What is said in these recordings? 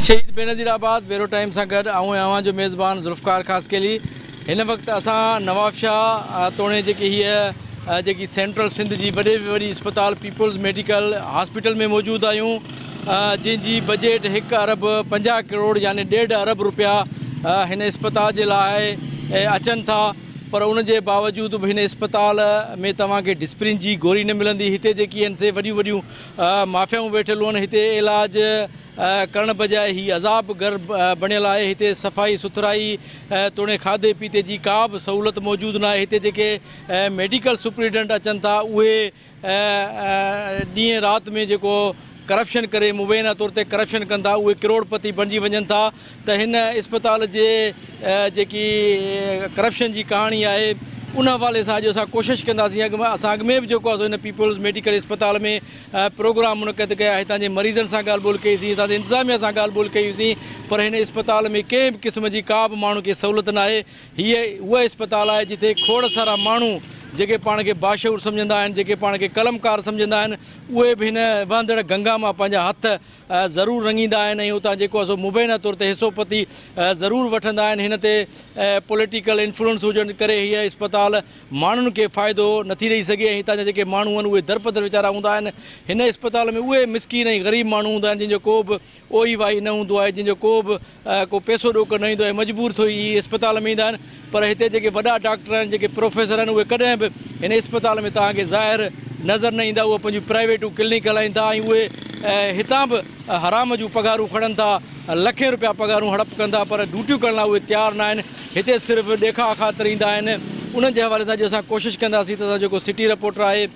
شهيد بينظير آباد بيرو ٽائيم سان گڏ آئون ۽ اوهان جو ميزبان ذوالفقار خاصخيلي. هن وقت اسان نوابشاهه توڻي جيڪي هيء جيڪي سينٽرل سنڌ جي وڏي ۾ وڏي اسپتال پيپلز ميڊيڪل هاسپيٽل ۾ موجود آهيون، جنهن جي بجيٽ 1 ارب 50 ڪروڙ يعني 1.5 ارب روپيا هن اسپتال جي لاء اچن ٿا، پر ان جي باوجود به هن اسپتال ۾ توهان کي ڊسپرين جي گوري نه ملندي. هتي جيڪي آهن سي وڏيون وڏيون مافيائون ويٺل آهن. هتي علاج ڪرڻ بجاءِ هي عذاب گهر بڻيل آهي. هتي صفائي سٿرائي توڻي کاڌي پيتي جي ڪا به سهولت موجود نه آهي. هتي جيڪي ميڊيڪل سپرنٽينڊنٽ اچن ٿا، اهي ڏينهن رات ۾ جيڪو ڪرپشن ڪري، مبينا طور تي ڪرپشن ڪن ٿا، اهي ڪروڙپتي بڻجي وڃن ٿا. ته هن اسپتال جي جيڪي ڪرپشن جي ڪهاڻي آهي، ان حوالي سان اڄ اسان ڪوشش ڪنداسين. اڳ اسان اڳ ۾ به جيڪو آهي هن پيپلز ميڊيڪل اسپتال ۾ پروگرام منعقد ڪيا، هتان جي مريضن سان ڳالهه ٻولهه ڪئيسين، هتان جي انتظاميا سان ڳالهه ٻولهه ڪئيسين، پر هن اسپتال ۾ ڪنهن به قسم جي ڪا به ماڻهو کي سهولت نه آهي. هيء اها اسپتال آهي جتي کوڙ سارا ماڻهو جيڪي پاڻ کي باشعور سمجهندا آهن، جيڪي پاڻ کي قلمڪار سمجهندا آهن، اهي به هن وهندڙ گنگا مان پنهنجا هٿ ضرور رڱيندا آهن ۽ اتان جيڪو آهي سو مبينا طور تي حصو پتي ضرور وٺندا آهن. هن تي پوليٽيڪل انفلوئنس هجڻ ڪري هيء اسپتال ماڻهن کي فائدو نٿي ڏئي سگهي ۽ هتان جا جيڪي ماڻهو آهن، اهي درپدر ويچارا هوندا آهن. هن اسپتال ۾ اهي مسڪين ۽ غريب ماڻهو هوندا آهن، جن جو ڪو به اوئي وائي نه هوندو آهي، جن جو ڪو به ڪو پئسو ڏوڪڙ نه ايندو آهي، مجبور ٿي هي اسپتال ۾ ايندا آهن. پر هتي جيڪي وڏا ڊاڪٽر آهن، جيڪي پروفيسر آهن، اهي ڪڏهن به هن اسپتال ۾ توهان کي ظاهر نظر نه ايندا. اهي پنهنجون پرائيويٽون ڪلينڪ هلائين ٿا ۽ اهي هتان به حرام جون پگهارون کڻن ٿا، لکين روپيا پگهارون هڙپ ڪن ٿا، پر ڊيوٽيون ڪرڻ لاء اهي تيار نه آهن. هتي صرف ڏيکاء خاطر ايندا آهن. انهن جي حوالي سان جو اسان ڪوشش ڪنداسين ته اسان جيڪو سٽي رپورٽر آهي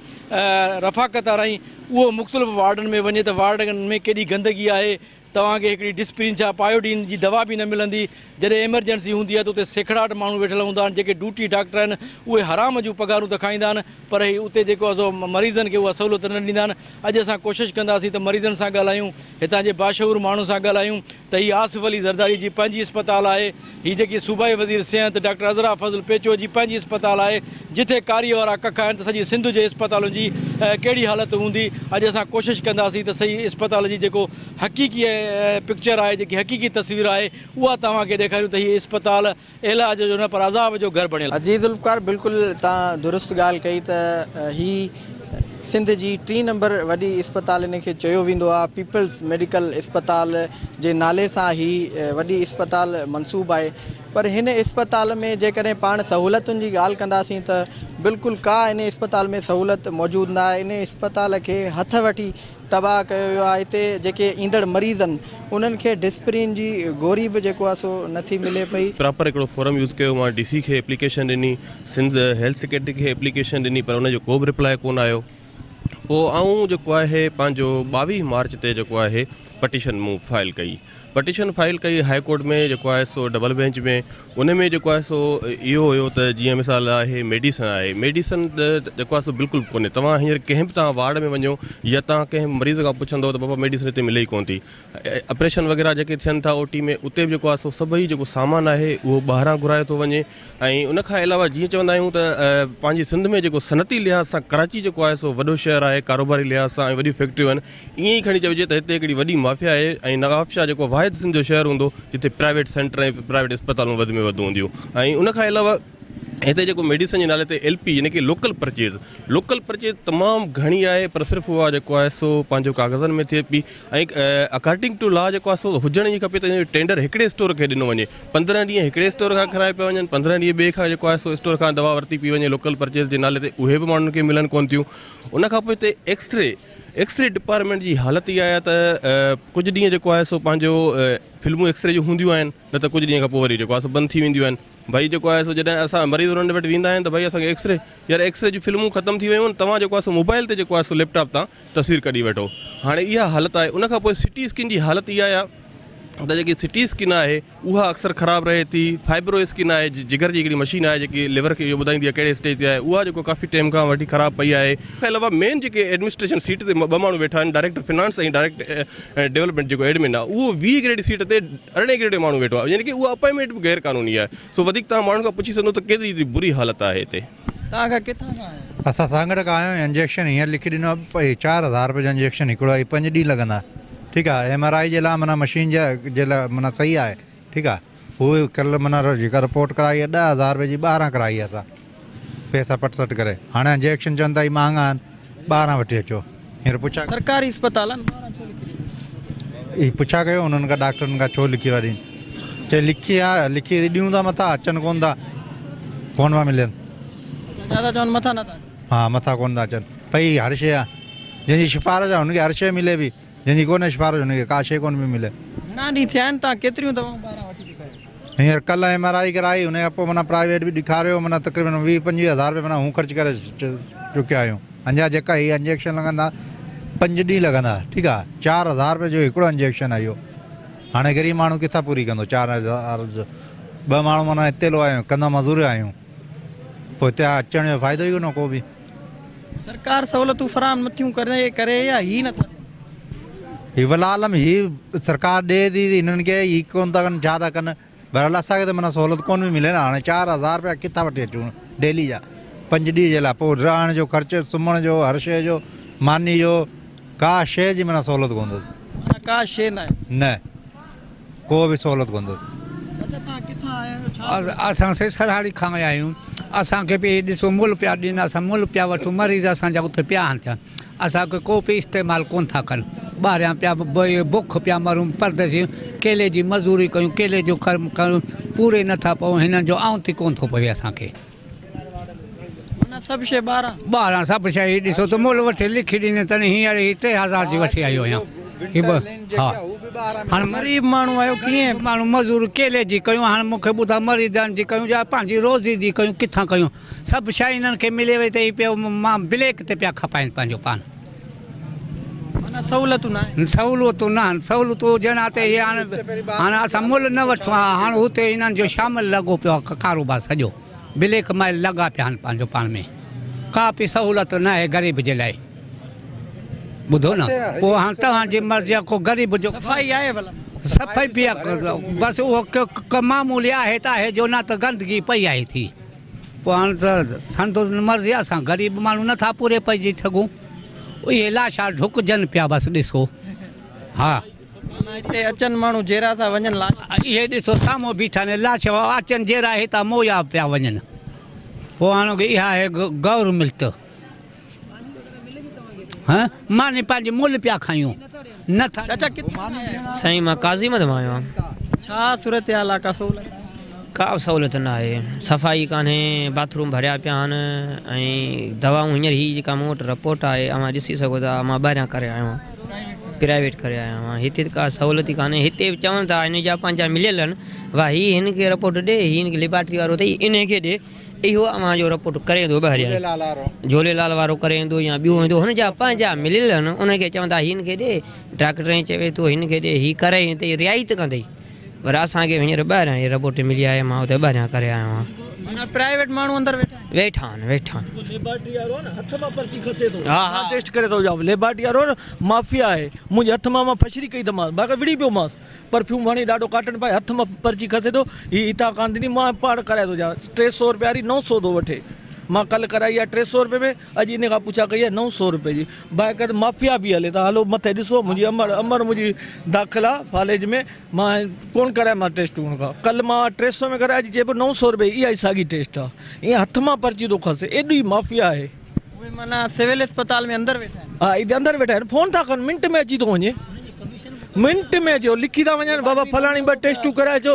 رفاقت آرائين، اهو مختلف وارڊن ۾ وڃي ته وارڊن ۾ ڪيڏي گندگي آهي. توهان کي هڪڙي ڊسپرين ڇا، پايوڊين جي دوا به نه ملندي. جڏهن ايمرجنسي هوندي آهي ته اتي سيکڙاٽ ماڻهو ويٺل هوندا آهن. جيڪي ڊيوٽي ڊاڪٽر آهن، اهي حرام جون پگهارون ته کائيندا آهن، پر هي اتي جيڪو آهي سو مريضن کي اها سهولت نه ڏيندا آهن. اڄ اسان ڪوشش ڪنداسين ته مريضن سان ڳالهايون، هتان جي باشعور ماڻهن سان ڳالهايون ته هي آصف علي زرداري جي پنهنجي اسپتال آهي، هي جيڪي صوبائي وزير صحت ڊاڪٽر عذرا فضل پيچوهو جي پنهنجي اسپتال آهي، جٿي ڪاري وارا ڪک آهن، ته سڄي سنڌ جي اسپتالن جي ڪهڙي حالت هوندي؟ اڄ اسان ڪوشش ڪنداسين ته صحيح اسپتال جي جيڪو حقيقي پڪچر آهي، جيڪي حقيقي تصوير آهي، اها توهان کي ڏيکاريون ته هي اسپتال علاج جو نه پر عذاب جو گهر بڻيل. جي ذوالفقار، بلڪل توهان درست ڳالهه ڪئي ته هي سنڌ جي ٽين نمبر وڏي اسپتال ان کي چيو ويندو آهي. پيپلز ميڊيڪل اسپتال جي نالي سان هي وڏي اسپتال منسوب آهي، پر هن اسپتال ۾ جيڪڏهن پاڻ سهولتن جي ڳالهه ڪنداسين ته بلڪل ڪا ان اسپتال ۾ سهولت موجود نه آهي. ان اسپتال کي هٿ وٺي تباهه ڪيو ويو آهي. هتي جيڪي ايندڙ مريض آهن، انهن کي ڊسپرين جي گوري به جيڪو آهي سو نٿي ملي پئي. پراپر هڪڙو فورم يوز ڪيو، مان ڊي سي کي ايپليڪيشن ڏني، سنڌ هيلٿ سيڪريٽري کي ايپليڪيشن ڏني، پر ان جو ڪو به رپلاء ڪونه آيو. پوء آئون جيڪو آهي پنهنجو 22 مارچ تي جيڪو آهي پٽيشن مون فائل ڪئي، پٽيشن فائل ڪئي هاء ڪورٽ ۾ جيڪو آهي سو ڊبل بينچ ۾. ان ۾ جيڪو آهي سو اهو هيو ته جيئن مثال آهي ميڊيسن آهي، ميڊيسن ته جيڪو آهي سو بلڪل ڪونهي. توهان هينئر ڪنهن به توهان وارڊ ۾ وڃو يا توهان ڪنهن مريض کان پڇندو ته بابا ميڊيسن هتي ملي ئي ڪونه ٿي. آپريشن وغيره جيڪي ٿين ٿا او ٽي ۾ اتي به جيڪو آهي سو سڀئي جيڪو سامان آهي اهو ٻاهران گهرايو ٿو وڃي. ۽ ان کان علاوه جيئن چوندا آهيون ته پنهنجي سنڌ ۾ جيڪو صنعتي لحاظ سان ڪراچي جيڪو آهي سو وڏو شهر آهي ڪاروباري لحاظ سان ۽ وڏيون فيڪٽريون آهن، ائين ئي کڻي چئجي ته هتي هڪڙي وڏي مافيا آهي ۽ نوابشاهه جيڪو واحد سنڌ جو شهر هوندو جتي پرائيويٽ سينٽر ۽ پرائيويٽ اسپتالون وڌ ۾ وڌ هونديون. ۽ ان کان علاوه هتي جيڪو ميڊيسن جي نالي تي ايل پي يعني ڪي لوڪل پرچيز، لوڪل پرچيز تمام گهڻي آهي، پر صرف اها جيڪو آهي سو پنهنجو ڪاغذن ۾ ٿئي پئي ۽ اڪارڊنگ ٽو لا جيڪو آهي سو هجڻ ئي کپي ته ٽينڊر هڪڙي اسٽور کي ڏنو وڃي. 15 ڏينهن هڪڙي اسٽور کان کڻائي پيا وڃن، 15 ڏينهن ٻئي کان جيڪو آهي سو اسٽور کان دوا ورتي پئي وڃي لوڪل پرچيز جي نالي تي، اهي به ماڻهن کي ملن ڪونه ٿيون. ان کان پوء هتي ايڪسري، ايڪسري ڊپارٽمينٽ جي حالت اها آهي ته ڪجهه ڏينهن جيڪو آهي سو پنهنجو فلمون ايڪسري جون هونديون آهن، نه ته ڪجهه ڏينهن کان پوء وري جيڪو آهي سو بند ٿي وينديون آهن. ڀئي جيڪو آهي سو جڏهن اسان مريض انهن وٽ ويندا آهن ته ڀئي اسان کي ايڪسري، يار ايڪسري جون فلمون ختم ٿي ويون آهن، توهان جيڪو آهي سو موبائل تي جيڪو آهي سو ليپ ٽاپ تان تصوير ڪڍي وٺو. هاڻي اها حالت آهي. ان کان پوء سي ٽي اسڪين جي حالت اها آهي ته جيڪي سي ٽي اسڪين آهي اها اڪثر خراب رهي ٿي. فائبرو اسڪين آهي، جگر جي هڪڙي مشين آهي جيڪي ليور کي اهو ٻڌائيندي آهي ڪهڙي اسٽيج تي آهي، اها جيڪو ڪافي ٽائيم کان وٺي خراب پئي آهي. ان کان علاوه مين جيڪي ايڊمنسٽريشن سيٽ تي ٻه ماڻهو ويٺا آهن، ڊائريڪٽر فنانس ۽ ڊائريڪٽر ڊولپمينٽ جيڪو ايڊمن آهي، اهو 20 گريڊ سيٽ تي 18 گريڊ جو ماڻهو ويٺو آهي، يعني ڪي اها اپائنٽمينٽ به غير قانوني آهي. سو وڌيڪ توهان ماڻهن کان پڇي سگهندو ته ڪيتري جي بري حالت آهي هتي. توهان کان ڪٿان کان آيا آهيو؟ اسان سانگهڙ کان آيا آهيون. انجيڪشن هينئر لکي ڏنو آهي، 4000 رپئي جو انجيڪشن هڪڙو آهي، 5 ڏينهن لڳندا. ٺيڪ آ ايم آر I جي لاء معنيٰ مشين جي لاء معنيٰ صحيح آهي ٺيڪ آ هو ڪل معنيٰ جيڪا رپورٽ ڪرائي آهي 10000 رپئي جي ٻاهران ڪرائي آهي اسان پئسا پٽ سٽ ڪري هاڻي انجيڪشن چون ٿا هي مهانگا آهن ٻاهران وٺي اچو هينئر پڇا سرڪاري اسپتال آهن ٻاهران ڇو لکي ڏني؟ هي پڇا ڪيو انهن کان ڊاڪٽرن کان ڇو لکي ٿا ڏين چئي لکي آ لکي ڏيون ٿا مٿان اچن ڪون ٿا ڪون پيا ملن. اڇا ڇا ٿا چون مٿان نٿا اچن. ها مٿان ڪون ٿا اچن پئي هر شيء آ جنهن جي سفارش آ هن کي هر شيء ملي پئي جنهن جي ڪونهي سفارش هن کي ڪا شيء ڪون پئي ملي. گهڻا ڏينهن ٿيا آهن توهان ڪيتريون دوائون ٻاهران وٺي چڪا آهيو؟ هينئر ڪلهه ايم آر I ڪرائي ان کان پوء معنيٰ پرائيويٽ به ڏيکاريو معنيٰ تقريبن 20 25 هزار رپيا معنيٰ هون خرچ ڪري چڪيا آهيون اڃا جيڪا هي انجيڪشن لڳندا 5 ڏينهن لڳندا ٺيڪ آ 4000 رپيا جو هڪڙو انجيڪشن آهي اهو هاڻي غريب ماڻهو ڪٿان پوري ڪندو 4000 جو ٻه ماڻهو معنيٰ هتي لو آهيون ڪندا مزوري آهيون پوء هتي اچڻ جو فائدو ئي ڪونه ڪو به. سرڪار سهولتون فراهم نٿيون ڪري يا هي نٿا ڏين؟ هي والله اعلم هي سرڪار ڏي ٿي هنن کي هي ڪون ٿا ڪن ڇا ٿا ڪن بهرحال اسان کي ته معنيٰ سهولت ڪون به ملي نه هاڻي 4000 رپيا ڪٿان وٺي اچون ڊيلي جا 5 ڏينهن جي لاء پوء رهڻ جو خرچ سمهڻ جو هر شيء جو ماني جو ڪا شيء جي معنيٰ سهولت ڪون اٿس. معنيٰ ڪا شيء ناهي. نه ڪو به سهولت ڪون اٿس. چاچا توهان ڪٿان آيا آهيو ڇا؟ اسان سي سرهاڙي کان آيا آهيون اسان کي به ڏسو مل پيا ڏين اسان مل پيا وٺون مريض اسان جا اتي پيا آهن ٿيا اسان کي ڪو به استعمال ڪون ٿا ڪن ٻاهريان پيا بک پيا مرون پرديسي ڪيلي جي مزوري ڪيون ڪيلي جو ڪم ڪيون پوري نه ٿا پئون هنن جو آئون تي ڪون ٿو پوي اسان کي. معنيٰ سڀ شيء ٻاهران. ٻاهران سڀ شيء هي ڏسو ته مل وٺي لکي ڏني تن هينئر هي 3000 جي وٺي آيو آهيان هي به ها هاڻ غريب ماڻهو آهيو ڪيئن. ماڻهو مزور ڪيلي جي ڪيون هاڻ مون کي ٻڌاء مريضن جي ڪيون يا پنهنجي روزي جي ڪيون ڪٿان ڪيون سڀ شيء هنن کي ملي وئي ته هي پيو مان بليڪ تي پيا کپائين پنهنجو پاڻ. معنيٰ سهولتون نه آهن. سهولتون نه آهن سهولتون هجن ها ته هي هاڻ هاڻ اسان مل نه وٺون ها هاڻ هتي هنن جو شامل لڳو پيو آهي ڪاروبار سڄو بليڪ ميل لڳا پيا آهن پنهنجو پاڻ ۾ ڪا به سهولت نه آهي غريب جي لاء ٻڌو نه پوء هاڻ توهان جي مرضي آهي ڪو غريب جو صفائي آهي ڀلا. صفائي به آهي بس اهو معمولي آهي ته آهي جو نه ته گندگي پئي آهي ٿي. پوء هاڻ ته سندس مرضي، اسان غريب ماڻهو نه ٿا پوري پئجي سگهون. اهي لاشا ڍڪجن پيا بس ڏسو. ها. معنيٰ هتي اچن ماڻهو جيرا ٿا وڃن لاش. اهي ڏسو سامهون بيٺا آهن لاش اچن جيرا هتان مويا پيا وڃن. پوء هاڻ اها آهي گورنمينٽ. ها ماني پنهنجي ملهه پيا کايون نه ٿا. چاچا ڪٿان آيا آهيو؟ سائين مان قاضي احمد مان آيو آهيان. ڇا صورتحال آ ڪا سهولت آهي؟ ڪا به سهولت نه آهي صفائي ڪانهي باٿ روم ڀريا پيا آهن ۽ دوائون هينئر هي جيڪا مون وٽ رپورٽ آهي اوهان ڏسي سگهو ٿا مان ٻاهريان ڪري آيو آهيان پرائيويٽ ڪري آيو آهيان هتي ته ڪا سهولت ئي ڪانهي هتي به چون ٿا هن جا پنهنجا مليل آهن واهه هي هن کي رپورٽ ڏي هي هن کي ليبارٽري وارو اٿئي انهي کي ڏي اهو اوهان جو رپورٽ ڪري ايندو ٻاهريان جهوليلال وارو ڪري ايندو يا ٻيو ايندو هن جا پنهنجا مليل آهن ان کي چوندا هن کي ڏي ڊاڪٽر ائين چوي ٿو هن کي ڏي هي ڪري ته رعايت ڪندئي پر اسان کي هينئر ٻاهريان هي رپورٽ ملي آهي مان اتي ٻاهريان ڪري آيو آهيان. معنيٰ پرائيويٽ ماڻهو اندر ويٺا آهن. ويٺا آهن ويٺا آهن. ليبارٽري وارو آهي نه هٿ مان پرچي کسي ٿو مان ٽيسٽ ڪري ٿو ڏيان ليبارٽري وارو مافيا آهي منهنجي هٿ مان مان ڦشري ڪئي ته مان باقي وڙهي پيومانس پرفيوم هڻي ڏاڍو ڪاٽن پائي هٿ مان پرچي کسي ٿو هي هتان ڪانه ٿيندي مان پاڻ ڪرائي ٿو ڏيان 300 رپيا واري 900 ٿو وٺي مان ڪلهه ڪرائي آهي 300 رپئي ۾ اڄ ان کان پڇا ڪئي آهي 900 رپئي جي باقاعده مافيا پئي هلي تان هلو مٿي ڏسو منهنجي امڙ امڙ منهنجي داخل آهي فالج ۾ مان ڪونه ڪرائي مان ٽيسٽ ان کان ڪلهه مان 300 ۾ ڪرائي اڄ چئي پيو 900 رپئي اها ئي ساڳي ٽيسٽ آهي ائين هٿ مان پرچي ٿو کسي ايڏي مافيا آهي. اهي معنيٰ سول اسپتال ۾ اندر ويٺا آهن. ها اهي اندر ويٺا آهن فون ٿا ڪن منٽ ۾ اچي ٿو وڃي منٽ ۾ اچي لکي ٿا وڃن بابا فلاڻي ٻه ٽيسٽون ڪرائي اچو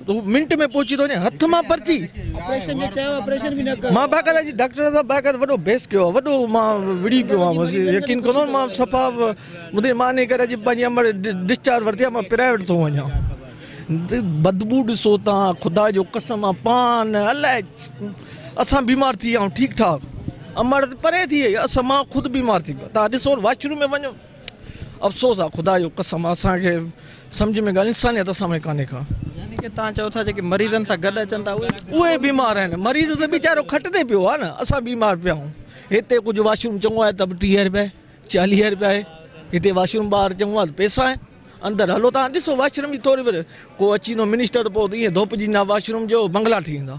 هو منٽ ۾ پهچي ٿو وڃي هٿ مان پرچي مان باقاعده جي ڊاڪٽر صاحب باقاعده وڏو بحث ڪيو آهي وڏو مان وڙهي پيو آهيان يقين ڪندو مان صفا ٻڌي مان انهي ڪري اڄ پنهنجي امڙ ڊسچارج ورتي آهي مان پرائيويٽ ٿو وڃان بدبو ڏسو تان خدا جو قسم آ پان الائي اسان بيمار ٿي ويا آهيون ٺيڪ ٺاڪ امڙ ته پري ٿي وئي اسان مان خود بيمار ٿي پيو تان ڏسو واش روم ۾ وڃو افسوس آ خدا جو قسم آ اسان کي سمجھ ۾ ڳالهه انسانيت اسان ۾ ڪانهي ڪا. يعني ڪي تان چئو ٿا جيڪي مريضن سان گڏ اچن ٿا اهي اهي بيمار آهن مريض ته ويچارو کٽ تي پيو آ نه اسان بيمار پيا آهيون هتي ڪجهه واش روم چڱو آهي ته به 30 رپيا 40 رپيا آهي هتي واش روم ٻاهر چڱو آ ته پئسا آهن اندر هلو تان ڏسو واش روم جي ٿوري ڪو اچي ويندو منسٽر ته پوء ائين ڌوپجي ويندا واش روم جو بنگلا ٿي ويندا.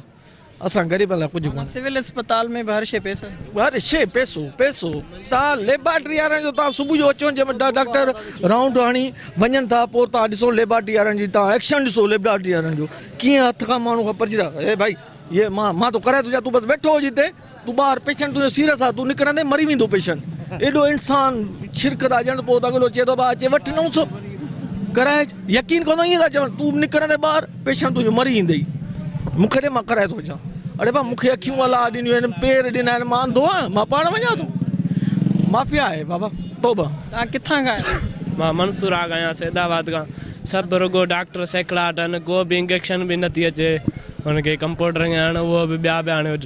असां ग़रीबनि लाइ कुझु कोन्हे। सिविल अस्पताल में बि हर शइ पैसा, हर शइ पैसो पैसो। तव्हां लेबॉरेटरी वारनि जो तव्हां सुबुह जो अचो, जंहिं डॉक्टर राउंड हणी वञनि था, पोइ तव्हां ॾिसो लेबॉरेटरी वारनि जी, तव्हां एक्शन ॾिसो लेबॉरेटरी वारनि जो, कीअं हथ खां माण्हू खां पर्ची था, ए भाई इहे मां मां तो कराए थो ॾियां, तूं बसि वेठो हुजे हिते, तूं ॿाहिरि पेशेंट तुंहिंजो सीरियस आहे, तूं निकिरंदे मरी वेंदो पेशेंट। एॾो इंसान छिरक था ॾियनि, पोइ अॻिलो चए थो भाउ अचे वठि 900 कराए, यकीन कोन ईअं था चवनि, तूं निकिरंदे ॿाहिरि पेशेंट तुंहिंजो मरी ईंदई, मूंखे ॾे मां कराए थो अचां। अरे भाउ मूंखे अखियूं अलाह ॾिनियूं आहिनि, पेर ॾिना आहिनि, मां अंधो आहियां, मां पाण वञा थो। माफिया आहे बाबा, तौबा। तव्हां किथां खां आहियो? मां मंसूरा खां आहियां, सैदाबाद खां। सभु रुगो डॉक्टर सैकड़ाट आहिनि, को बि इंजेक्शन बि नथी अचे हुनखे, कंपाउंडर आहिनि उहो बि ॿिया ॿिया हाणे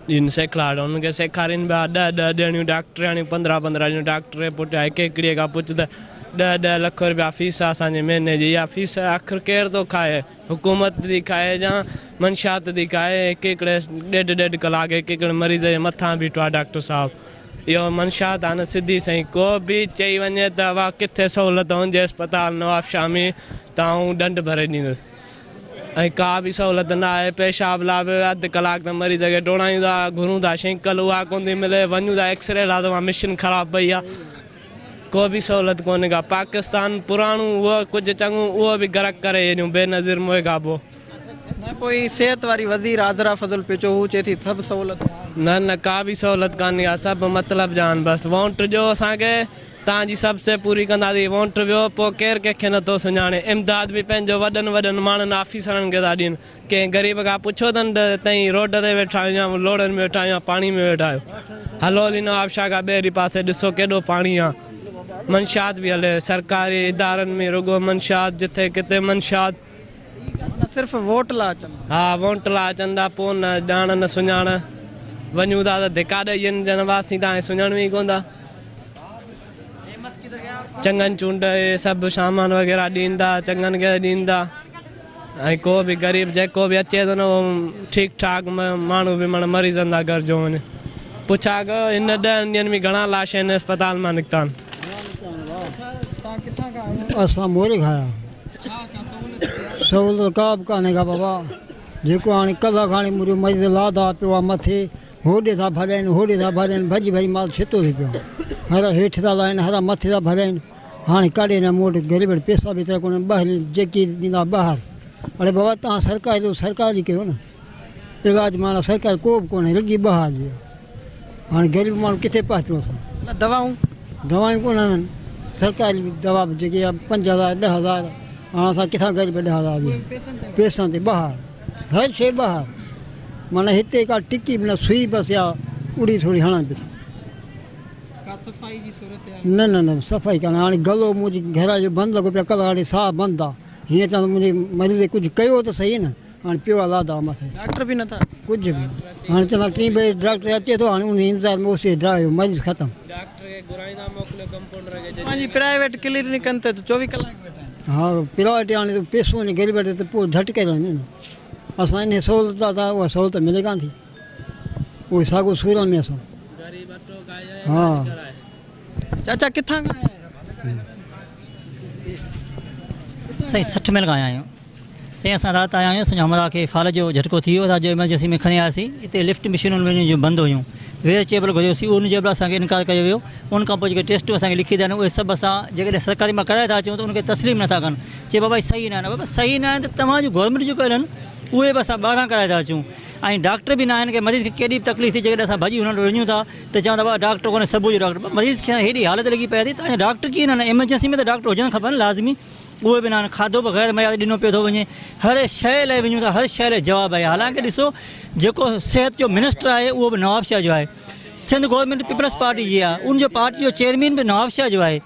ॾीनि सेखारण, हुनखे सेखारीनि पिया 10 10 ॾियणियूं डॉक्टराणियूं, 15 15 ॾियणियूं डॉक्टर पुठियां। हिकु हिकिड़ीअ खां पुछ त 10 10 लख रुपया फ़ीस आहे असांजे महीने जी। इहा फ़ीस आख़िर केरु थो खाए? हुकूमत थी खाए या मंशात थी खाए? हिकु हिकिड़े 1.5 1.5 कलाक हिकु हिकिड़े मरीज़ जे मथां बीठो आहे डॉक्टर साहिबु। इहो मंशात आहे न सिधी सही। को बि चई वञे त वाह किथे सहूलियत हुजे अस्पताल नवाबशाह में त आउं ॾंड भरे ॾींदुसि। ऐं का बि सहूलियत न आहे। पेशाब लाइ बि अधु कलाक त मरीज़ खे डोड़ायूं था, घुरूं था, शिंकल उहा कोन थी मिले, वञूं था एक्सरे लाइ त उहा मशीन ख़राबु पई आहे। को बि सहूलियत कोन्हे का। पाकिस्तान पुराणो उहो कुझु चङो उहो बि गर्क करे ॾियूं बेनज़ीर मोए खां पोइ। न पोइ सिहत वारी वज़ीर आज़रा फज़ल पियो चओ, हू चए थी सभु सहूलियत। न न का बि सहूलियत कान्हे आहे, सभु मतिलब जा आहिनि। बसि वोट ॾियो असांखे, तव्हांजी सभु शइ पूरी कंदासीं। वोट वियो पोइ केरु कंहिंखे नथो सुञाणे। इमदाद बि पंहिंजो वॾनि वॾनि माण्हुनि ऑफिसरनि खे था ॾियनि। कंहिं ग़रीब खां पुछो अथनि त तईं रोड ते वेठा आहियो या लोड़नि में वेठा आहियो या पाणी में वेठा आहियो। हलो हली नवाबशाह खां ॿाहिरीं पासे ॾिसो केॾो पाणी आहे। मंशात बि हले सरकारी इदारनि में, रुगो मंशात, जिथे किथे मंशात। सिर्फ़ वोट लाइ अचनि। हा वोट लाइ अचनि था, पोइ न ॼाण न सुञाण। वञूं था त धिका ॾेई वञनि जनवासी, तव्हांखे सुञाणूं ई कोन था। चङनि चूंड इहे सभु सामान वग़ैरह ॾींदा, चङनि खे ॾींदा। ऐं को बि ग़रीब जेको बि अचे थो न, उहो ठीकु ठाक माण्हू बि माना मरीज़नि था घर जो वञे। पुछा कयो हिन 10 ॾींहंनि में घणा लाश हिन अस्पताल मां निकिता आहिनि। असां मोरे खाया, सहूलियत का बि कान्हे का बाबा। जेको हाणे कलाक हाणे मुंहिंजो मरीज़ लाधा पियो आहे मथे, होॾे था भरनि होॾे था भरनि, भॼी भॼी माल छितो थी पियो। हर हेठि था लाहिनि, हर मथे था भरनि। हाणे काॾे न मूं वटि ग़रीब वटि पैसा बि एतिरा कोन्हनि, ॿाहिरि जेकी ॾींदा ॿाहिरि। अरे बाबा तव्हां सरकारी सरकारी कयो न इलाज, माना सरकारी को बि कोन्हे, रुॻी ॿाहिरि जी। हाणे ग़रीब माण्हू किथे पहुचो असां? दवाऊं दवायूं कोन्हनि, सरकारी दवा बि जेकी आहे 5000 10,000। हाणे असां किथां ग़रीब 10,000 पैसनि ते ॿाहिरि, हर शइ ॿाहिरि। माना हिते का टिकी बि न, सुई बसि आहे उड़ी थोरी हणनि पई। न न न सफ़ाई कान्हे। हाणे गलो मुंहिंजे घर जो बंदि लॻो पियो आहे, कल्ह हाणे साह बंदि आहे। हीअं चवंदो मुंहिंजे मरीज़ कुझु कयो त सही न, हाणे पियो आहे लाधा मथे। डॉक्टर बि नथा कुझु बि। हाणे चवंदा 3 बजे डॉक्टर अचे थो, हाणे उन इंतज़ार में उस ड्रायो मरीज़ ख़तमु। पंहिंजी प्राइवेट क्लिनिकनि ते 24 कलाक वेठा आहिनि। हा प्राइवेट हाणे पैसो वञे ग़रीब वटि त पोइ झटि करे वञे न। असां इन सहूलियत था उहा सहूलियत मिले कान थी, उहो साॻियो सूरनि में असां। हा चाचा किथां खां आया आहियो? साईं 60 मील खां आया आहियूं। साईं असां राति आया आहियूं, असांजो हमरा खे फाल जो झटको थी वियो, राति जो इमरजेंसी में खणी आयासीं। हिते लिफ्ट मशीनुनि जूं बंदि हुयूं, वेयर चेबल घुरियोसीं, उन जो बि असांखे इनकार कयो वियो। उन खां पोइ जेके टेस्टूं असांखे लिखी ॾियनि उहे सभु असां जेकॾहिं सरकारी मां कराए था अचूं त उनखे तस्लीम नथा कनि। चए बाबा सही न आहिनि। बाबा सही न आहिनि त तव्हांजूं गवर्नमेंट जूं कयल आहिनि उहे बि असां ॿाहिरां कराए था अचूं। ऐं डॉक्टर बि न आहिनि की मरीज़ खे केॾी बि तकलीफ़ थी, जेकॾहिं असां भॼी हुननि वटि वञूं था त चवंदा बाबा डॉक्टर कोन्हे, सुबुह जो डॉक्टर। मरीज़ खे हेॾी हालत लॻी पए थी, तव्हांजा डॉक्टर कीअं न आहिनि? इमरजेंसी में त डॉक्टर हुजणु खपनि लाज़मी, उहे बि न आहिनि। खाधो बि ग़ैर मयारी ॾिनो पियो थो वञे, हर शइ लाइ वञूं था, हर शइ लाइ जवाबु आहे। हालांकि ॾिसो जेको सिहत जो मिनिस्टर आहे उहो बि नवाबशाह जो आहे, सिंध गवर्नमेंट पीपल्स पार्टी जी आहे, उनजो पार्टी जो चेयरमैन बि नवाबशाह जो आहे।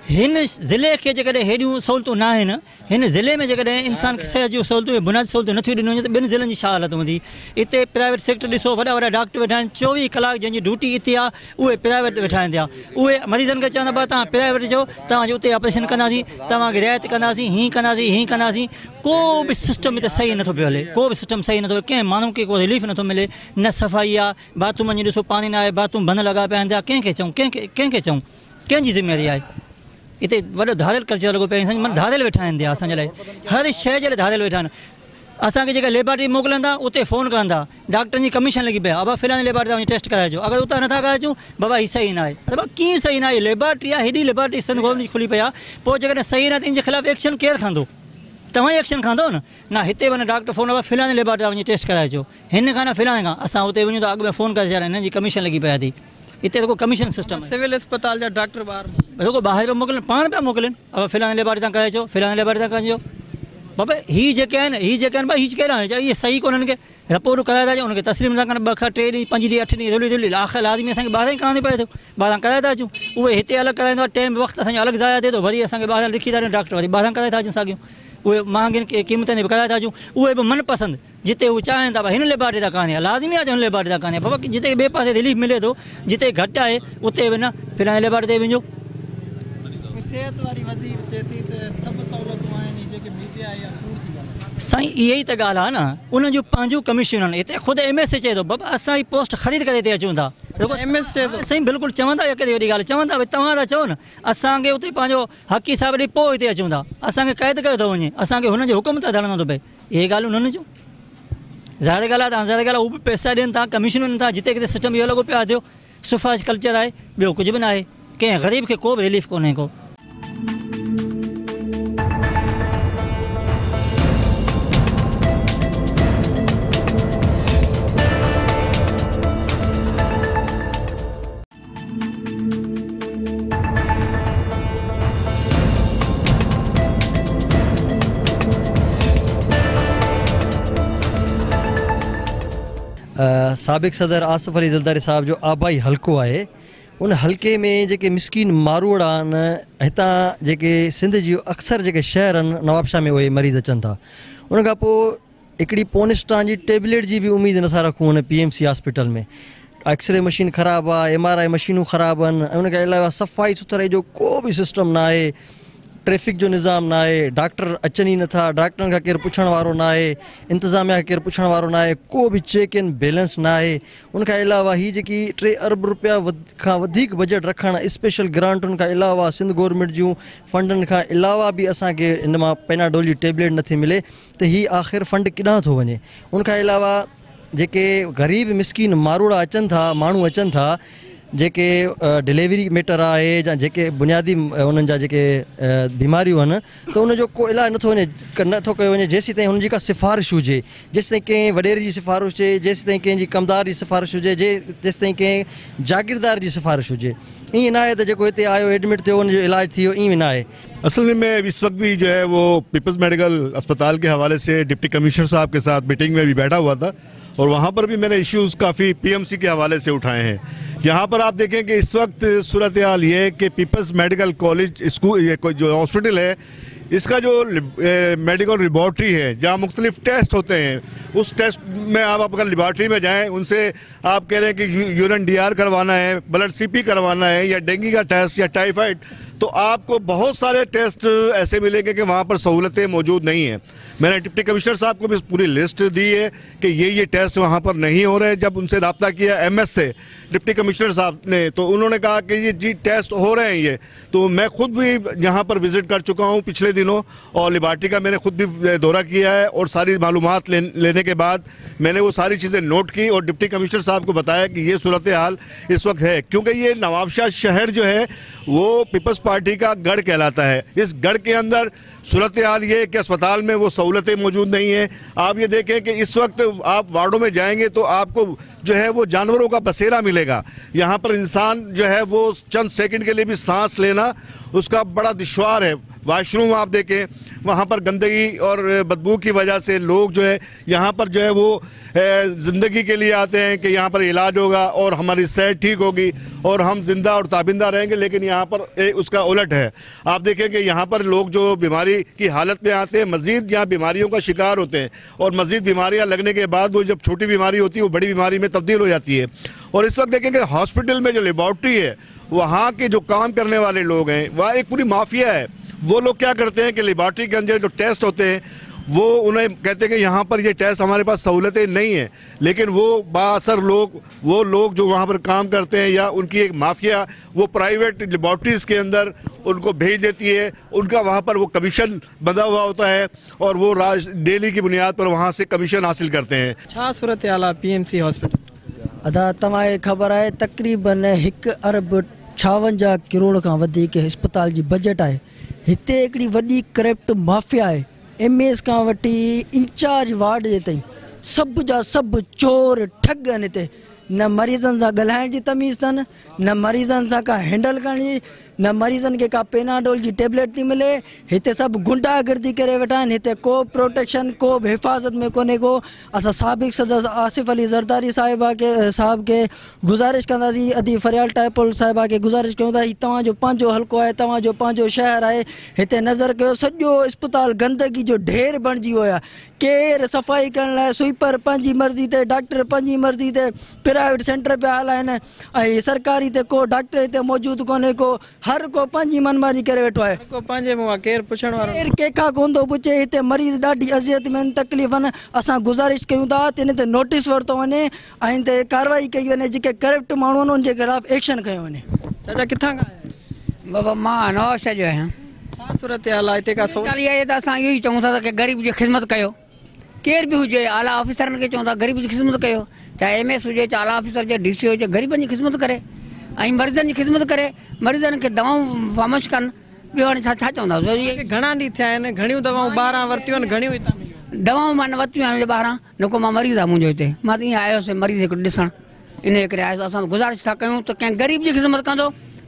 हिन ज़िले खे जेकॾहिं हेॾियूं सहूलियतूं न आहिनि, हिन ज़िले में जेकॾहिं इंसान खे सिहत जूं सहूलियतूं बुनियादी सहूलियतूं नथियूं ॾिनियूं वञनि त ॿिनि ज़िलनि जी छा हालत हूंदी। हिते प्राइवेट सेक्टर ॾिसो, वॾा वॾा डॉक्टर वेठा आहिनि, 24 कलाक जंहिंजी ड्यूटी हिते आहे उहे प्राइवेट वेठा आहिनि। उहे मरीज़नि खे चवंदा भाउ तव्हां प्राइवेट चओ, तव्हांजो उते ऑपरेशन कंदासीं, तव्हांखे रिआयत कंदासीं, हीअं कंदासीं हीअं कंदासीं। को बि सिस्टम हिते सही नथो पियो हले, को बि सिस्टम सही नथो, कंहिं माण्हू खे को रिलीफ नथो मिले। न सफ़ाई आहे, बाथरूम जे ॾिसो पाणी न आहे, बाथरूम बंदि लॻा पिया आहिनि। कंहिंखे चऊं, कंहिंखे चऊं, कंहिंजी ज़िम्मेवारी आहे? हिते वॾो धारियल कल्चर लॻो पियो आहे, माना धारियल वेठा आहिनि असांजे लाइ, हर शइ जे लाइ धारियल वेठा आहिनि। असांखे जेका लेबॉरेटरी मोकिलिनि था उते फ़ोन कनि था, डॉक्टरनि जी कमीशन लॻी पई आहे, बाबा फलाणे लेबॉरेटरी तां वञी टेस्ट कराए अचो, अगरि उतां नथा कराए अचूं बाबा हीअ सही न आहे। अरे बाबा कीअं सही न आहे? लेबॉरेटरी आहे, हेॾी लेबॉरेटरी सिंध गवर्नमेंट जी खुली पई आहे, पोइ जेकॾहिं सही न आहे त इन जे ख़िलाफ़ एक्शन केरु खणंदो? तव्हां ई एक्शन खणंदो न। न हिते वञी डॉक्टर फ़ोन बाबा फलाणे लेबॉरेटरी तां वञी टेस्ट कराए अचो, हिन खां न फलाणे खां। असां उते वञूं त अॻु में फ़ोन करे छॾिया, हिननि जी कमीशन लॻी पई आहे। हिते त को कमीशन सिस्टम आहे। सिविल अस्पताल जा डॉक्टर ॿाहिरि रुगो ॿाहिरि पिया मोकिलिनि, पाण पिया मोकिलिनि, बाबा फलाणे लेबॉरेटरी तां कराए अचो, फलाणे लेबॉरेटरी तां कराए अचो। बाबा ही जेके आहिनि, ही जेके आहिनि, ही कहिड़ा आहिनि? इहे सही कोन्हनि खे रिपोर्ट कराए था अचूं, हुनखे तस्लीम था कनि, 2 खां 3 ॾींहं 5 ॾींहं 8 ॾींहं रुली रुली आख़िर लाज़मी असांखे ॿाहिरां ई कराइणो पए थो, ॿाहिरां कराए था अचूं। उहे हिते अलॻि कराईंदो आहे, टाइम वक़्तु असांजो अलॻि ज़ाया थिए थो, वरी असांखे ॿाहिरां लिखी था ॾियनि, डॉक्टर वरी ॿाहिरां कराए था अचूं साॻियूं, उहे महांगियुनि क़ीमतनि ते बि कराए था अचूं, उहे बि मनपसंदि जिते हू चाहिनि था, हिन लेबॉरेटरी तां कान्हे, लाज़मी आहे हिन लेबॉरेटरी तां कान्हे। बाबा जिते ॿिए पासे रिलीफ मिले थो, जिते घटि आहे उते बि न फलाणे लेबॉरेटरी ते वञो। सिहत वारी वज़ीर चए थी त सभु सहूलियतूं आहिनि, जेके मीडिया आहे कूड़ थी ॻाल्हाए। साईं इहा ई त ॻाल्हि आहे न, उन्हनि जूं पंहिंजूं कमीशन आहिनि। हिते ख़ुदि एम एस चए थो बाबा असां ही पोस्ट ख़रीद करे हिते अचूं था, एम एस चए थो। साईं बिल्कुलु चवंदा, हिकु वॾी ॻाल्हि चवंदा भई तव्हां था चओ न असांखे उते पंहिंजो हक़ हिसाब ॾेई पोइ हिते अचूं था, असांखे क़ैद कयो थो वञे, असांखे हुननि जे हुकुम ते हलणो थो पए। इहे ॻाल्हियूं हुननि जूं ज़ाहिर ॻाल्हि आहे, तव्हां ज़ाहिर ॻाल्हि आहे, उहे बि पैसा ॾियनि था, कमीशन ॾियनि था, जिते किथे सिस्टम इहो लॻो पियो आहे, थियो सिफारिश कल्चर आहे, ॿियो कुझु बि न आहे, कंहिं ग़रीब खे को बि रिलीफ कोन्हे को। साबिक़ सदर आसिफ़ अली ज़रदारी साहब जो आबाई हल्को आहे, उन हल्के में जेके मिसकीन मारूड़ा आहिनि, हितां जेके सिंध जी अक्सर जेके शहर आहिनि नवाबशाह में उहे मरीज़ अचनि था। उन खां पोइ हिकिड़ी पोनिस्टान जी टेबलेट जी बि उमेद नथा रखूं हुन पी एम सी हॉस्पिटल में। एक्सरे मशीन ख़राबु आहे, एम आर I मशीनूं ख़राबु आहिनि, ऐं उनखां अलावा सफ़ाई सुथराई जो को बि सिस्टम न आहे, ट्रैफिक जो निज़ाम न आहे, डॉक्टर अचनि ई नथा, डॉक्टरनि खां केरु पुछण वारो न आहे, इंतिज़ामिया खां केरु पुछण वारो न आहे, को बि चेक एंड बैलेंस न आहे। उनखां अलावा हीअ जेकी 3 अरब रुपया खां वधीक बजट रखणु स्पेशल ग्रांटुनि खां अलावा सिंध गवर्नमेंट जूं फंडनि खां अलावा बि असांखे हिन मां पेनाडोल जी टेबलेट नथी मिले, त हीअ आख़िर फंड केॾां थो वञे? उनखां अलावा जेके ग़रीब मिसकीन मारूड़ा अचनि था, माण्हू अचनि था, जेके डिलीवरी मैटर आहे या जेके बुनियादी उन्हनि जा जेके बीमारियूं आहिनि, त उनजो को इलाज नथो वञे, नथो कयो वञे जेसीं ताईं हुनजी का सिफारिश हुजे, जेसीं ताईं कंहिं वॾेरे जी सिफारिश हुजे, जेसीं ताईं कंहिंजी कमदार जी सिफारिश हुजे, जेसीं ताईं कंहिं जागीरदार जी सिफारिश हुजे। ईअं न आहे त जेको हिते आयो एडमिट थियो उनजो इलाज थी वियो, ईअं न आहे। असल में मैं इस वक्त भी जो है वो पीपल्स मेडिकल अस्पताल के हवाले से डिप्टी कमिश्नर साहब के साथ मीटिंग में भी बैठा हुआ था और वहाँ पर भी मैंने इश्यूज़ काफ़ी पीएमसी के हवाले से उठाए हैं। यहाँ पर आप देखें कि इस वक्त सूरत हाल ये है कि पीपल्स मेडिकल कॉलेज स्कूल ये जो हॉस्पिटल है, इसका जो मेडिकल लेबॉर्ट्री है जहाँ मुख्तलिफ टेस्ट होते हैं, उस टेस्ट में आप अगर लेबॉर्ट्री में जाएँ, उनसे आप कह रहे हैं कि यूरिन डी आर करवाना है, ब्लड सी पी करवाना है या डेंगू का टेस्ट या टाइफाइड, तो आपको बहुत सारे टेस्ट ऐसे मिलेंगे कि वहाँ पर सहूलतें मौजूद नहीं हैं। मैंने डिप्टी कमिश्नर साहब को भी पूरी लिस्ट दी है कि ये टेस्ट वहाँ पर नहीं हो रहे हैं। जब उनसे रब्ता किया एमएस से डिप्टी कमिश्नर साहब ने, तो उन्होंने कहा कि ये जी टेस्ट हो रहे हैं ये। तो मैं खुद भी यहाँ पर विज़िट कर चुका हूँ पिछले दिनों और लेबॉर्ट्री का मैंने खुद भी दौरा किया है और सारी मालूमात लेने के बाद मैंने वो सारी चीज़ें नोट की और डिप्टी कमिश्नर साहब को बताया कि ये सूरत हाल इस वक्त है, क्योंकि ये नवाबशाह शहर जो है वो पीपल्स पार्टी का गढ़ कहलाता है। इस गढ़ के अंदर सूरत हाल ये कि अस्पताल में वो सहूलतें मौजूद नहीं हैं। आप ये देखें कि इस वक्त आप वार्डों में जाएंगे तो आपको जो है वो जानवरों का बसेरा मिलेगा। यहाँ पर इंसान जो है वो चंद सेकंड के लिए भी सांस लेना उसका बड़ा दुश्वार है। वाशरूम आप देखें, वहाँ पर गंदगी और बदबू की वजह से लोग जो है यहाँ पर जो है वो ज़िंदगी के लिए आते हैं कि यहाँ पर इलाज होगा और हमारी सेहत ठीक होगी और हम ज़िंदा और ताबिंदा रहेंगे, लेकिन यहाँ पर उसका उलट है। आप देखें कि यहाँ पर लोग जो बीमारी की हालत में आते हैं, मज़ीद यहाँ बीमारियों का शिकार होते हैं और मज़ीद बीमारियाँ लगने के बाद वो जब छोटी बीमारी होती है वो बड़ी बीमारी में तब्दील हो जाती है। और इस वक्त देखें कि हॉस्पिटल में जो लेबॉर्ट्री है वहाँ के जो काम करने वाले लोग हैं, वहाँ एक पूरी माफिया है। वो लोग क्या करते हैं कि लेबॉर्ट्री के अंदर जो टेस्ट होते हैं वो उन्हें कहते हैं कि यहाँ पर ये टेस्ट हमारे पास सहूलतें नहीं हैं, लेकिन वो बाअसर लोग, वो लोग जो वहाँ पर काम करते हैं या उनकी एक माफिया वो प्राइवेट लेबॉर्ट्रीज़ के अंदर उनको भेज देती है, उनका वहाँ पर वो कमीशन बंधा हुआ होता है और वो राज डेली की बुनियाद पर वहाँ से कमीशन हासिल करते हैं। छा सूरत हाल आहे पीएमसी हॉस्पिटल? अदा तव्हांखे ख़बर आहे तक़रीबन 1 अरब 56 करोड़ खां वधीक अस्पताल जी बजट आहे। हिते हिकिड़ी वॾी करप्ट माफिया आहे, एमएस खां वठी इंचार्ज वार्ड जे ताईं सभु जा सभु चोर ठग आहिनि। हिते न मरीज़नि सां ॻाल्हाइण जी तमीज़ अथनि, न मरीज़नि सां का हैंडल करण जी, न मरीज़नि खे का पेनाडोल जी टेबलेट थी मिले। हिते सभु गुंडागर्दी करे वेठा आहिनि, हिते को प्रोटेक्शन को बि हिफाज़त में कोन्हे को। असां साबिक़ सदस्य आसिफ़ अली ज़रदारी साहिब खे गुज़ारिश कंदासीं, अदी फरियाल टाइपोल साहिबा खे गुज़ारिश कयूं था, हीउ तव्हांजो पंहिंजो हल्को आहे, तव्हांजो पंहिंजो शहर आहे, हिते नज़र कयो सॼो अस्पताल गंदगी जो ढेर बणिजी वियो आहे। केरु सफ़ाई करण लाइ स्वीपर पंहिंजी मर्ज़ी ते, डॉक्टर पंहिंजी मर्ज़ी ते प्राइवेट सेंटर पिया हलाइनि ऐं सरकारी ते को डॉक्टर हिते मौजूदु कोन्हे को, हर को पंहिंजी मनमानी करे वेठो आहे, को पंहिंजे मुंहुं केरु पुछण वारो, केरु कंहिंखां कोन थो पुछे। हिते मरीज़ ॾाढी अज़ियत में आहिनि, तकलीफ़ आहिनि। असां गुज़ारिश कयूं था त इन ते नोटिस वरितो वञे ऐं इन ते कार्रवाई कई वञे, जेके करप्ट माण्हू आहिनि उनजे ख़िलाफ़ एक्शन खयो वञे। चाचा किथां खां आया आहियो? बाबा मां नवाबशाह जो आहियां। छा सूरत हाल आहे हिते? का सूरत आहे त असां इहो ई चऊं था त ग़रीब जी ख़िदमत कयो, केरु बि हुजे, आला ऑफिसरनि खे चऊं था ग़रीब जी ख़िदमत कयो, चाहे एम एस हुजे, चाहे आला ऑफिसर हुजे, डी सी हुजे, ग़रीबनि जी ख़िदमत करे ऐं मरीज़नि जी ख़िदमत करे, मरीज़नि खे दवाऊं फामोश कनि। ॿियो हाणे छा छा चवंदासीं? घणा ॾींहं थिया आहिनि, घणियूं दवाऊं ॿाहिरां वरितियूं आहिनि, घणियूं हितां मिलियूं? दवाऊं मां न वरितियूं आहिनि ॿाहिरां, न को मां मरीज़ आहे मुंहिंजो हिते, मां त ईअं आयुसि मरीज़ हिकिड़ो ॾिसणु, इन जे करे आयुसि। असां गुज़ारिश था कयूं त कंहिं ग़रीब जी ख़िदमत कंदो,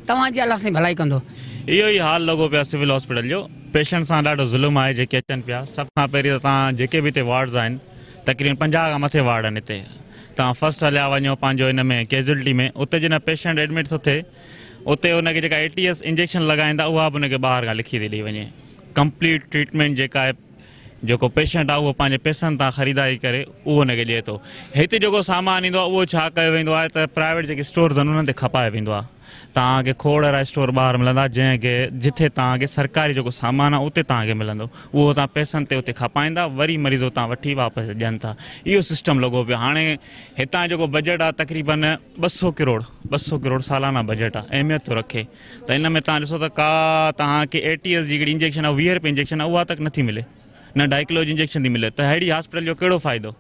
तव्हांजी अलाह साईं भलाई कंदो। इहो ई हाल लॻो पियो आहे सिविल हॉस्पिटल जो। पेशेंट सां ॾाढो ज़ुल्म आहे जेके अचनि पिया। सभ खां पहिरीं त तव्हां जेके बि हिते वार्ड्स आहिनि, तक़रीबन 50 खां मथे वार्ड आहिनि हिते। तव्हां फर्स्ट हलिया वञो पंहिंजो हिन में कैजुअलिटी में, उते जॾहिं पेशेंट एडमिट थो थिए उते हुनखे जेका ATS injection लॻाईंदा उहा बि हुनखे ॿाहिरि खां लिखी थी ॾेई वञे। कंप्लीट ट्रीटमेंट जेका आहे, जेको पेशेंट आहे उहो पंहिंजे पैसनि तां ख़रीदारी करे उहो हुनखे ॾिए थो। हिते जेको सामान ईंदो आहे उहो छा कयो वेंदो आहे त प्राइवेट जेके स्टोर्स आहिनि उन्हनि ते खपायो वेंदो आहे। तव्हांखे खोड़ अहिड़ा स्टोर ॿाहिरि मिलंदा जंहिंखे जिथे तव्हांखे सरकारी जेको सामान आहे उते तव्हांखे मिलंदो, उहो तव्हां पैसनि ते उते खपाईंदा, वरी मरीज़ उतां वठी वापसि ॾियनि था। इहो सिस्टम लॻो पियो। हाणे हितां जेको बजट आहे तक़रीबन 200 करोड़ 200 करोड़ सालाना बजट आहे, अहमियत थो रखे। त इन में तव्हां ॾिसो त का तव्हांखे ATS जी हिकिड़ी इंजेक्शन आहे, 20 रुपये इंजेक्शन आहे, उहा तक नथी मिले, न डाइक्लो जी इंजेक्शन थी मिले, त अहिड़ी हॉस्पिटल जो कहिड़ो फ़ाइदो?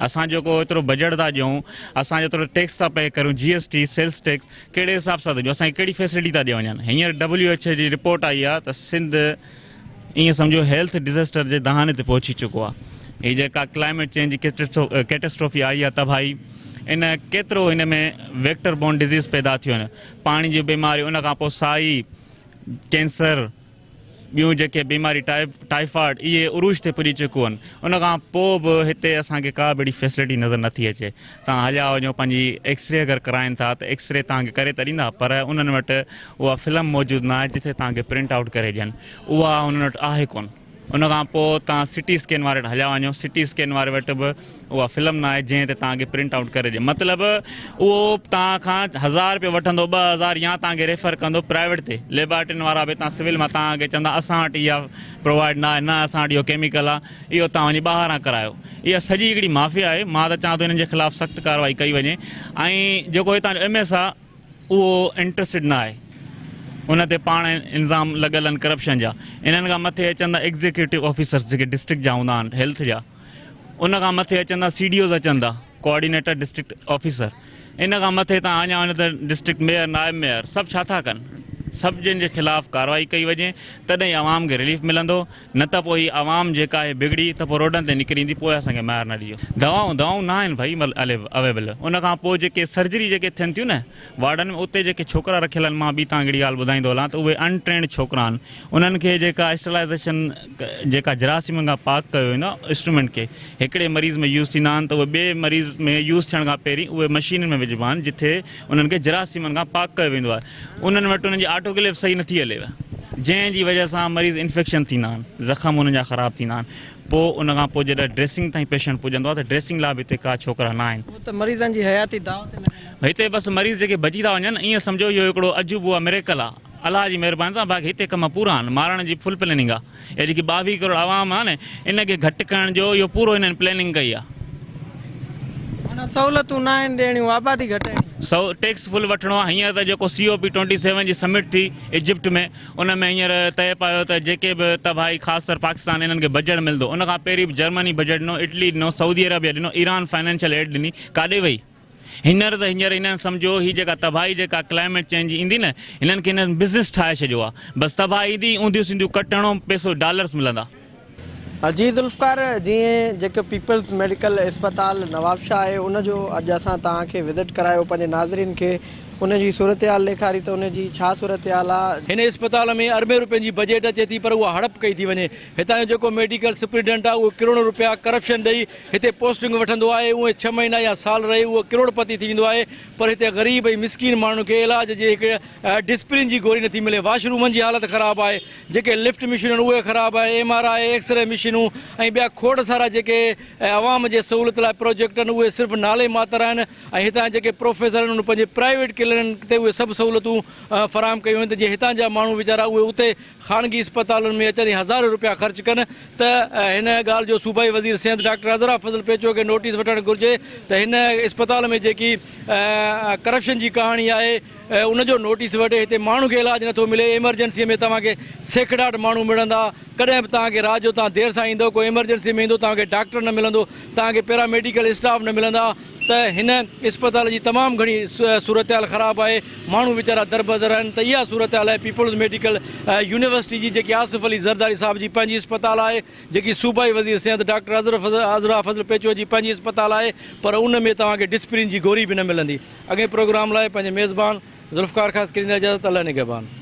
असां जेको एतिरो बजट था ॾियूं, असां जेतिरो टैक्स था पे करूं, GST sales tax, कहिड़े हिसाब सां था ॾियूं, असांखे कहिड़ी फैसिलिटी था ॾिया वञनि? हींअर WHO जी रिपोर्ट आई आहे त सिंध ईअं सम्झो हेल्थ डिज़ास्टर जे दहाने ते पहुची चुको आहे। हीअ जेका क्लाइमेट चेंज जी कैटेस्ट्रोफी आई आहे तबाही, इन केतिरो हिन में वेक्टर बोर्न डिज़ीज़ पैदा थियूं आहिनि, पाणी जी बीमारी, उन खां पोइ साई, कैंसर, ॿियूं जेके बीमारी टाइफाइड, इहे उरूज ते पुॼी चुकियूं आहिनि। उन खां पोइ बि हिते असांखे का बि अहिड़ी फैसिलिटी नज़र नथी अचे। तव्हां हलिया वञो पंहिंजी एक्सरे अगरि कराइनि था त एक्सरे तव्हांखे करे त ॾींदा, पर उन्हनि वटि उहा फिल्म मौजूदु न आहे जिथे तव्हांखे प्रिंट आउट करे ॾियनि, उहा उन्हनि वटि आहे कोन। उन खां पोइ तव्हां सिटी स्कैन वारे वटि हलिया वञो, सिटी स्कैन वारे वटि बि उहा फिल्म न आहे जंहिं ते तव्हांखे प्रिंट आउट करे ॾिए। मतिलबु उहो तव्हां खां 1000 रुपयो वठंदो, 2000 या तव्हांखे रेफर कंदो प्राइवेट ते। लेबॉरेटरीनि वारा बि तव्हां सिविल मां तव्हांखे चवंदा असां वटि इहा प्रोवाइड न आहे, न असां वटि इहो केमिकल आहे, इहो तव्हां वञी ॿाहिरां करायो। इहा सॼी हिकिड़ी माफिया आहे। मां त चवां थो हिननि जे ख़िलाफ़ सख़्तु कार्रवाई कई वञे। ऐं जेको हितां जो MS आहे उहो इंट्रस्टेड न आहे, उन ते पाण इल्ज़ाम लॻल आहिनि करप्शन जा। इन्हनि खां मथे अचनि था एग्जीक्यूटिव ऑफिसर्स जेके डिस्ट्रिक्ट जा हूंदा आहिनि हेल्थ जा, उन खां मथे अचनि था CDOs अचनि था, कोऑर्डिनेटर डिस्ट्रिक्ट ऑफिसर, इन खां मथे तव्हां अञा वञो त डिस्ट्रिक्ट मेयर, नायब मेयर, सभु छा था कनि? सभु जन जे ख़िलाफ़ कार्रवाई कई वञे तॾहिं आवाम खे रिलीफ मिलंदो, न त पोइ आवाम जेका आहे बिगड़ी त पोइ रोडनि ते निकिरी ईंदी, पोइ असांखे मार न ॾियो। दवाऊं न आहिनि भई अवेलेबल। उन खां पोइ जेके सर्जरी जेके थियनि थियूं न वार्डनि में, उते जेके छोकिरा रखियल आहिनि, मां ॿी तव्हांखे हिकिड़ी ॻाल्हि ॿुधाईंदो हलां त उहे अनट्रेंड छोकिरा आहिनि, उन्हनि खे जेका स्टरलाइज़ेशन जेका जरासीमनि खां पाक कयो वेंदो आहे इंस्ट्रूमेंट खे, हिकिड़े मरीज़ में यूज़ थींदा आहिनि त उहे ॿिए मरीज़ में यूज़ थियण खां पहिरीं उहे मशीन में विझिबा आहिनि जिथे उन्हनि खे जरासीमनि खां पाक कयो वेंदो आहे। उन्हनि वटि उन्हनि जी ऑटोक्लेव सही नथी हलेव, जंहिंजी वजह सां मरीज़ इन्फेक्शन थींदा आहिनि, ज़ख़म उन्हनि जा ख़राबु थींदा आहिनि। पोइ उन खां पोइ जॾहिं ड्रेसिंग ताईं पेशेंट पुॼंदो आहे त ड्रेसिंग लाइ बि हिते का छोकिरा न आहिनि। त मरीज़नि जी हयाती दाव ते हिते बसि मरीज़ जेके बची था वञनि, ईअं सम्झो इहो हिकिड़ो अजूबो आहे, मिरेकल आहे। الله جي مهرباني سان باقي هتي ڪم پورا آهن مارڻ جي فل پلاننگ آهي هي جيڪي 22 ڪروڙ عوام آهي نه ان کي گهٽ ڪرڻ جو اهو پورو هنن پلاننگ ڪئي آهي. معنيٰ سهولتون ناهن ڏيڻيون آبادي گهٽائڻي. سو ٽيڪس فل وٺڻو آهي هينئر ته جيڪو سي او پي 27 جي سمٽ ٿي ايجپٽ ۾ ان ۾ هينئر طئي پايو ته جيڪي به تباهي خاص طور پاڪستان انهن کي بجيٽ ملندو ان کان پهرين به جرمني بجيٽ ڏنو اٽلي ڏنو سعودي عربيه ڏنو ايران فائنانشل ايڊ ڏني ڪاڏي وئي هينئر ته هينئر هنن سمجهو هي جيڪا تباهي جيڪا ڪلائميٽ چينج جي ايندي نه هنن کي هنن بزنس ٺاهي ڇڏيو آ بس تباهي ايندي اونڌيون سنڌيون ڪٽ هڻو پئسو ڊالرس ملندا. جي ذوالفقار جيئن جيڪو پيپلز ميڊيڪل اسپتال نوابشاهه آهي ان جو اڄ اسان توهان کي وزٽ ڪرايو پنهنجي ناظرين کي ان جي صورتحال ڏيکاري ته ان جي ڇا صورتحال آ. هن اسپتال ۾ اربين روپين جي بجيٽ اچي ٿي پر اها هڙپ ڪئي ٿي وڃي هتان جو جيڪو ميڊيڪل سپرنٽينڊنٽ آهي اهو ڪروڙين روپيا ڪرپشن ڏئي هتي پوسٽنگ وٺندو آهي اهي ڇهه مهينا يا سال رهي اهو ڪروڙ پتي ٿي ويندو آهي پر هتي غريب ۽ مسڪين ماڻهن کي علاج جي هڪ ڊسپرين جي گوري نٿي ملي واش رومن جي حالت خراب آهي جيڪي لفٽ مشينون آهن اهي خراب آهن M R I X ray مشينون ۽ ٻيا کوڙ سارا جيڪي عوام جي سهولت لاء پروجيڪٽ آهن اهي صرف نالي ماتر آهن ۽ هتان جيڪي پروفيسر آهن انهن پنهنجي پرائيويٽ ڪلينڪ تي اهي سڀ سهولتون فراهم ڪيون آهن ته جيئن هتان جا ماڻهو ويچارا اهي اتي خانگي اسپتالن ۾ اچن ۽ هزارين روپيا خرچ ڪن ته هن ڳالهه جو صوبائي وزير صحت ڊاڪٽر عذرا فضل پيچوهو کي نوٽيس وٺڻ گهرجي ته هن اسپتال ۾ جيڪي ڪرپشن جي ڪهاڻي آهي ان جو نوٽيس وٺي هتي ماڻهن کي علاج نٿو ملي ايمرجنسي ۾ توهان کي سيکڙاٽ ماڻهو ملندا ڪڏهن به توهان کي رات جو توهان دير سان ايندو ڪو ايمرجنسي ۾ ايندو توهان کي ڊاڪٽر نه ملندو توهان کي پيرا ميڊيڪل اسٽاف نه ملندا ته هن اسپتال جي تمام گهڻي صورتحال خراب آهي ماڻهو ويچارا دربدر آهن ته اها صورتحال آهي پيپلز ميڊيڪل يونيورسٽي جي جيڪي آصف علي زرداري صاحب جي پنهنجي اسپتال آهي جيڪي صوبائي وزير صحت ڊاڪٽر عذرا فضل پيچوهو جي پنهنجي اسپتال آهي پر ان ۾ توهان کي ڊسپرين جي گوري به نه ملندي اڳئين پروگرام لاء پنهنجي ميزبان ذوالفقار خاصخيلي کان اجازت الله نگهبان.